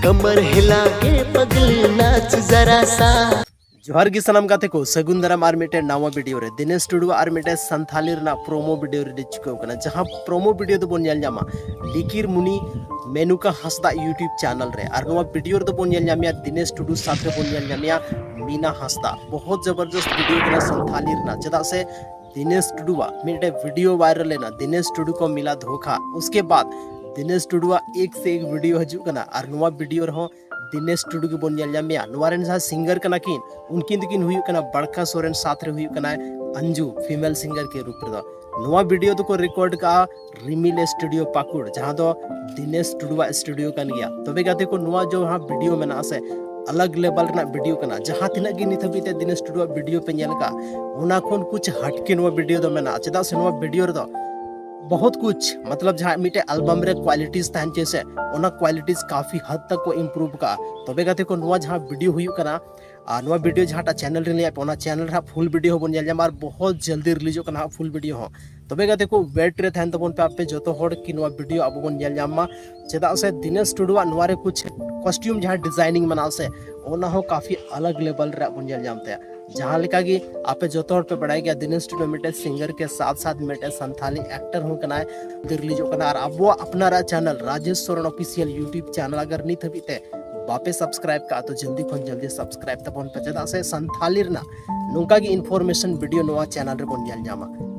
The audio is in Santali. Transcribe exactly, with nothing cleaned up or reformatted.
कमर हिला के पगली नाच जरा सा। जोहार ᱜᱮ ᱥᱟᱱᱟᱢ ᱜᱟᱛᱮ ᱠᱚ, ᱥᱟᱹᱜᱩᱱ ᱫᱟᱨᱟᱢ ᱟᱨ ᱢᱤᱫᱴᱮᱱ ᱱᱟᱣᱟ ᱵᱷᱤᱰᱤᱭᱳ ᱨᱮ᱾ ᱫᱤᱱᱮᱥ ᱴᱩᱰᱩᱣᱟᱜ ᱟᱨ ᱢᱤᱫᱴᱮᱱ ᱥᱟᱱᱛᱷᱟᱞᱤ ᱨᱮᱱᱟᱜ ᱯᱨᱳᱢᱳ ᱵᱷᱤᱰᱤᱭᱳ ᱨᱤᱞᱤᱡᱽ ᱪᱩᱠᱟᱹᱣ ᱠᱟᱱᱟ, ᱡᱟᱦᱟᱸ ᱯᱨᱳᱢᱳ ᱵᱷᱤᱰᱤᱭᱳ ᱫᱚᱵᱚᱱ ᱧᱮᱞ ᱧᱟᱢᱟ ᱞᱤᱠᱤᱨ ᱢᱩᱱᱤ ᱢᱮᱱᱩᱠᱟ ᱦᱟᱸᱥᱫᱟ ᱭᱩᱴᱩᱵᱽ ᱪᱮᱱᱮᱞ ᱨᱮ᱾ ᱟᱨ ᱱᱚᱣᱟ ᱵᱷᱤᱰᱤᱭᱳ ᱨᱮᱫᱚ ᱵᱚᱱ ᱧᱮᱞ ᱧᱟᱢᱮᱭᱟ ᱫᱤᱱᱮᱥ ᱴᱩᱰᱩ, ᱥᱟᱶᱛᱮ ᱵᱚᱱ ᱧᱮᱞ ᱧᱟᱢᱮᱭᱟ ᱢᱤᱱᱟ ᱦᱟᱸᱥᱫᱟ᱾ ᱵᱚᱦᱚᱛ ᱡᱚᱵᱚᱨᱡᱚᱥᱛ ᱵᱷᱤᱰᱤᱭᱳ ᱠᱟᱱᱟ ᱥᱟᱱᱛᱷᱟᱞᱤ ᱨᱮᱱᱟᱜ, ᱪᱮᱫᱟᱜ ᱥᱮ ᱫᱤᱱᱮᱥ ᱴᱩᱰᱩᱣᱟᱜ ᱢᱤᱫᱴᱮᱱ ᱵᱷᱤᱰᱤᱭᱳ ᱵᱷᱟᱭᱨᱟᱞ ᱞᱮᱱᱟ, ᱫᱤᱱᱮᱥ ᱴᱩᱰᱩ ᱠᱚ ᱢᱤᱞᱟ ᱫᱷᱳᱠᱷᱟ᱾ ᱩᱥᱠᱮ ᱵᱟᱫ ᱫᱤᱱᱮᱥ ᱴᱩᱰᱩᱣᱟᱜ ᱮᱠ ᱥᱮ ᱮᱠ ᱵᱷᱤᱰᱤᱭᱳ ᱦᱤᱡᱩᱜ ᱠᱟᱱᱟ᱾ ᱟᱨ ᱱᱚᱣᱟ ᱵᱷᱤᱰᱤᱭᱳ ᱨᱮᱦᱚᱸ ᱫᱤᱱᱮᱥ ᱴᱩᱰᱩ ᱜᱮᱵᱚᱱ ᱧᱮᱞ ᱧᱟᱢᱮᱭᱟ᱾ ᱱᱚᱣᱟ ᱨᱮᱱ ᱡᱟᱦᱟᱸ ᱥᱤᱝᱜᱟᱨ ᱠᱟᱱᱟ ᱠᱤᱱ, ᱩᱱᱠᱤᱱ ᱫᱚᱠᱤᱱ ᱦᱩᱭᱩᱜ ᱠᱟᱱᱟ ᱵᱟᱲᱠᱟ ᱥᱚᱨᱮᱱ, ᱥᱟᱛ ᱨᱮ ᱦᱩᱭᱩᱜ ᱠᱟᱱᱟᱭ ᱟᱱᱡᱩ, ᱯᱷᱤᱢᱮᱞ ᱥᱤᱝᱜᱟᱨ ᱠᱮ ᱨᱩᱯ ᱨᱮᱫᱚ᱾ ᱱᱚᱣᱟ ᱵᱷᱤᱰᱤᱭᱳ ᱫᱚᱠᱚ ᱨᱮᱠᱚᱨᱰ ᱠᱟᱜᱼᱟ ᱨᱤᱢᱤᱞ ᱥᱴᱩᱰᱤᱭᱳ ᱯᱟᱹᱠᱩᱲ, ᱡᱟᱦᱟᱸ ᱫᱚ ᱫᱤᱱᱮᱥ ᱴᱩᱰᱩᱣᱟᱜ ᱥᱴᱩᱰᱤᱭᱳ ᱠᱟᱱ ᱜᱮᱭᱟ᱾ ᱛᱚᱵᱮ ᱜᱟᱛᱮ ᱠᱚ, ᱱᱚᱣᱟ ᱡᱟᱦᱟᱸ ᱵᱷᱤᱰᱤᱭᱳ ᱢᱮᱱᱟᱜᱼᱟ ᱥᱮ, ᱟᱞᱟᱜᱽ ᱞᱮᱵᱮᱞ ᱨᱮᱱᱟᱜ ᱵᱷᱤᱰᱤᱭᱳ ᱠᱟᱱᱟ᱾ ᱡᱟᱦᱟᱸ ᱛᱤᱱᱟᱹᱜ ᱜᱮ ᱱᱤᱛ ᱦᱟᱹᱵᱤᱡ ᱛᱮ ᱫᱤᱱᱮᱥ ᱴᱩᱰᱩᱣᱟᱜ ᱵᱷᱤᱰᱤᱭᱳ ᱯᱮ ᱧᱮᱞ ᱠᱟᱜᱼᱟ, ᱚᱱᱟ ᱠᱷᱚᱱ ᱠᱩᱪ ᱦᱟᱴᱠᱮ ᱱᱚᱣᱟ ᱵᱷᱤᱰᱤᱭᱳ ᱫᱚ ᱢᱮᱱᱟᱜᱼᱟ᱾ ᱪᱮᱫᱟᱜ ᱥᱮ ᱱᱚᱣᱟ ᱵᱷᱤᱰᱤᱭᱳ ᱨᱮᱫᱚ ᱵᱚᱦᱩᱛ ᱠᱩᱪ, ᱢᱚᱛᱞᱚᱵ ᱡᱟᱦᱟᱸ ᱢᱤᱫᱴᱮᱡ ᱟᱞᱵᱟᱢ ᱨᱮ ᱠᱣᱟᱞᱤᱴᱤᱡᱽ ᱛᱟᱦᱮᱱ ᱪᱟᱹᱭ ᱥᱮ, ᱚᱱᱟ ᱠᱣᱟᱞᱤᱴᱤᱡᱽ ᱠᱟᱯᱷᱤ ᱦᱟᱫ ᱛᱟᱠ ᱠᱚ ᱤᱢᱯᱨᱩᱵᱷ ᱠᱟᱜᱼᱟ᱾ ᱛᱚᱵᱮ ᱜᱟᱛᱮ ᱠᱚ, ᱱᱚᱣᱟ ᱡᱟᱦᱟᱸ ᱵᱷᱤᱰᱤᱭᱳ ᱦᱩᱭᱩᱜ ᱠᱟᱱᱟ, ᱟᱨ ᱱᱚᱣᱟ ᱵᱷᱤᱰᱤᱭᱳ ᱡᱟᱦᱟᱸᱴᱟᱜ ᱪᱮᱱᱮᱞ ᱨᱮ ᱞᱟᱹᱭᱟᱫ ᱯᱮ, ᱚᱱᱟ ᱪᱮᱱᱮᱞ ᱨᱮ ᱦᱟᱸᱜ ᱯᱷᱩᱞ ᱵᱷᱤᱰᱤᱭᱳ ᱦᱚᱸ ᱵᱚᱱ ᱧᱮᱞ ᱧᱟᱢᱟ, ᱟᱨ ᱵᱚᱦᱩᱛ ᱡᱚᱞᱫᱤ ᱨᱤᱞᱤᱡᱚᱜ ᱠᱟᱱᱟ ᱦᱟᱸᱜ ᱯᱷᱩᱞ ᱵᱷᱤᱰᱤᱭᱳ ᱦᱚᱸ᱾ ᱛᱚᱵᱮ ᱜᱟᱛᱮ ᱠᱚ, ᱣᱮᱴ ᱨᱮ ᱛᱟᱦᱮᱱ ᱛᱟᱵᱚᱱ ᱯᱮ ᱟᱯᱮ ᱡᱚᱛᱚ ᱦᱚᱲ, ᱠᱤ ᱱᱚᱣᱟ ᱵᱷᱤᱰᱤᱭᱳ ᱟᱵᱚ ᱵᱚᱱ ᱧᱮᱞ ᱧᱟᱢ ᱢᱟ᱾ ᱪᱮᱫᱟᱜ ᱥᱮ ᱫᱤᱱᱮᱥ ᱴᱩᱰᱩᱣᱟᱜ ᱱᱚᱣᱟ ᱨᱮ ᱠᱩᱪ ᱠᱚᱥᱴᱤᱭᱩᱢ ᱡᱟᱦᱟᱸ ᱰᱤᱡᱟᱭᱱᱤᱝ ᱢᱮᱱᱟᱜᱼᱟ ᱥᱮ, ᱚᱱᱟ ᱦᱚᱸ ᱠᱟᱯᱷᱤ ᱟᱞᱟᱜᱽ ᱞᱮᱵᱮᱞ ᱨᱮᱭᱟᱜ ᱵᱚᱱ ᱧᱮᱞ ᱧᱟᱢ ᱛᱟᱭᱟ᱾ ᱡᱟᱦᱟᱸ ᱞᱮᱠᱟ ᱜᱮ ᱟᱯᱮ ᱡᱚᱛᱚ ᱦᱚᱲ ᱯᱮ ᱵᱟᱲᱟᱭ ᱜᱮᱭᱟ, ᱫᱤᱱᱮᱥ ᱴᱩᱰᱩ ᱢᱤᱫᱴᱮᱱ ᱥᱤᱝᱜᱟᱨ ᱠᱮ ᱥᱟᱛ ᱥᱟᱛ ᱢᱤᱫᱴᱮᱱ ᱥᱟᱱᱛᱷᱟᱞᱤ ᱮᱠᱴᱟᱨ ᱦᱚᱸ ᱠᱟᱱᱟᱭ᱾ ᱨᱤᱞᱤᱡᱚᱜ ᱠᱟᱱᱟ, ᱟᱨ ᱟᱵᱚᱣᱟᱜ ᱟᱯᱱᱟᱨᱟᱜ channel Rajesh Soren official YouTube channel ᱟᱜᱟᱨ ᱱᱤᱛ ᱦᱟᱹᱵᱤᱡ ᱛᱮ ᱵᱟᱯᱮ ᱥᱟᱵᱥᱠᱨᱟᱭᱤᱵ ᱠᱟᱜᱼᱟ, ᱛᱚ ᱡᱚᱞᱫᱤ ᱠᱷᱚᱱ ᱡᱚᱞᱫᱤ ᱥᱟᱵᱥᱠᱨᱟᱭᱤᱵ ᱛᱟᱵᱚᱱ ᱯᱮ, ᱪᱮᱫᱟᱜ ᱥᱮ ᱥᱟᱱᱛᱷᱟᱞᱤ ᱨᱮᱱᱟᱜ ᱱᱚᱝᱠᱟ ᱜᱮ ᱤᱱᱯᱷᱚᱨᱢᱮᱥᱚᱱ ᱵᱷᱤᱰᱤᱭᱳ ᱱᱚᱣᱟ ᱪᱮᱱᱮᱞ ᱨᱮᱵᱚᱱ ᱧᱮᱞ ᱧᱟᱢᱟ᱾